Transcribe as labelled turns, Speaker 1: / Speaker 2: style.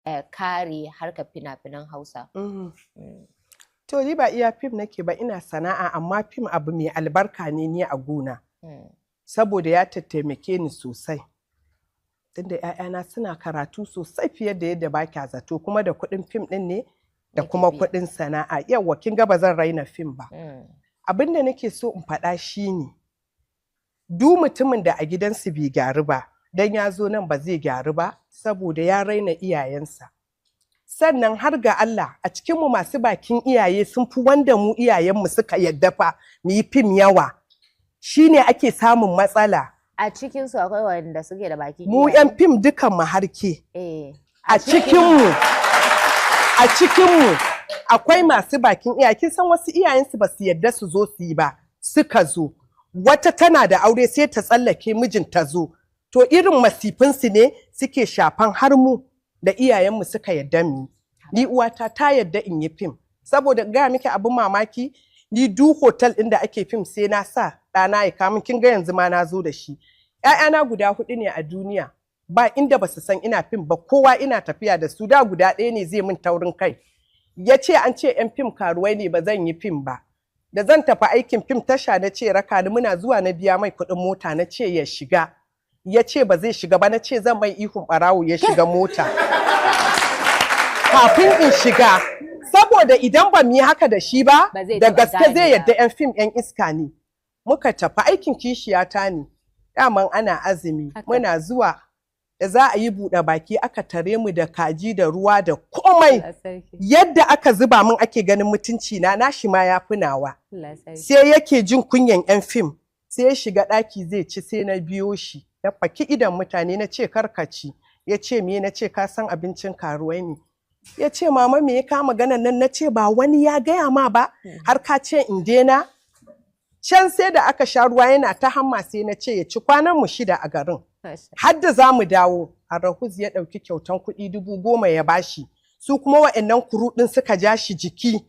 Speaker 1: Kare harkar fina-finan Hausa.
Speaker 2: To, ni ba iya fim nake ba, ina sana'a, amma fim abu mai albarka ne ni a gona. Saboda ya taimake ni sosai. Tunda 'ya'yana suna karatu sosai fiye da yadda ba kya zato, kuma da kuɗin fim ɗin ne da
Speaker 1: nake
Speaker 2: kuma
Speaker 1: biya.
Speaker 2: kuɗin sana'a. Yawwa, kin ga ba zan raina fim ba. Abin da nake so in faɗa shine, duk mutumin da a gidansu bai gyaru ba, dan ya zo nan ba zai gyaru ba, saboda ya raina iyayensa. Sannan har ga Allah, a cikinmu masu bakin iyaye sun fi wanda mu iyayenmu suka yadda fa mu yi fim yawa. Shine ake samun matsala.
Speaker 1: A cikin su akwai wanda suke da bakin
Speaker 2: Mu
Speaker 1: iyaye?
Speaker 2: 'yan fim dukan mu harke. A cikinmu akwai masu bakin iyaye. Kin san wasu iyayensu ba su yadda su zo su yi ba, suka zo. Wata tana da aure, sai ta tsallake mijin ta zo. To, irin masifinsu ne suke shafan har mu da iyayenmu suka yadda mu yi. Ni uwata ta yadda in yi fim, saboda gaya miki abin mamaki, ni duk hotel ɗin da ake fim sai na sa ɗana ya kamun. Kin ga yanzu ma na zo da shi. ‘Ya'yana guda huɗu ne a duniya, ba inda ba su san ina fim ba, kowa ina tafiya da su. Da guda ɗaya ne zai min taurin kai, ya ce an ce 'yan fim karuwai ne, ba zan yi fim ba. Da zan tafi aikin fim tasha, na ce raka ni. Muna zuwa na biya mai kuɗin mota, na ce ya shiga. Ya ce ba zai shiga ba. Na ce zan mai ihun ɓarawo, ya shiga mota kafin in shiga, saboda idan ba mu yi haka da shi ba,
Speaker 1: Ba zai
Speaker 2: da
Speaker 1: taɓa
Speaker 2: gaske zai
Speaker 1: ganewa.
Speaker 2: yadda 'yan fim 'yan iska ne. Muka tafi aikin, kishiyata ne daman, ana azumi. Muna zuwa da za a yi buɗe baki, aka tare mu da kaji da ruwa da komai.
Speaker 1: Allah sarki.
Speaker 2: Yadda aka zuba min ake ganin mutunci na, nashi ma ya fi nawa.
Speaker 1: Allah sarki.
Speaker 2: Sai yake jin kunyan 'yan fim, sai ya shiga ɗaki zai ci, sai na biyo shi na faki idon mutane, na ce karkaci. Ya ce me? Na ce ka san abincin karuwai ne. Ya ce mama, me ya kama ganan nan? Na ce ba wani ya gaya ma ba har ka ce in daina. Can sai da aka sha ruwa, yana ta hamma, sai na ce ya ci. Kwanan mu 6 a garin. Har da za mu dawo, Arahuz ya ɗauki kyautan kuɗi 10,000 ya bashi. Su kuma wa'annan crew ɗin suka ja shi jiki.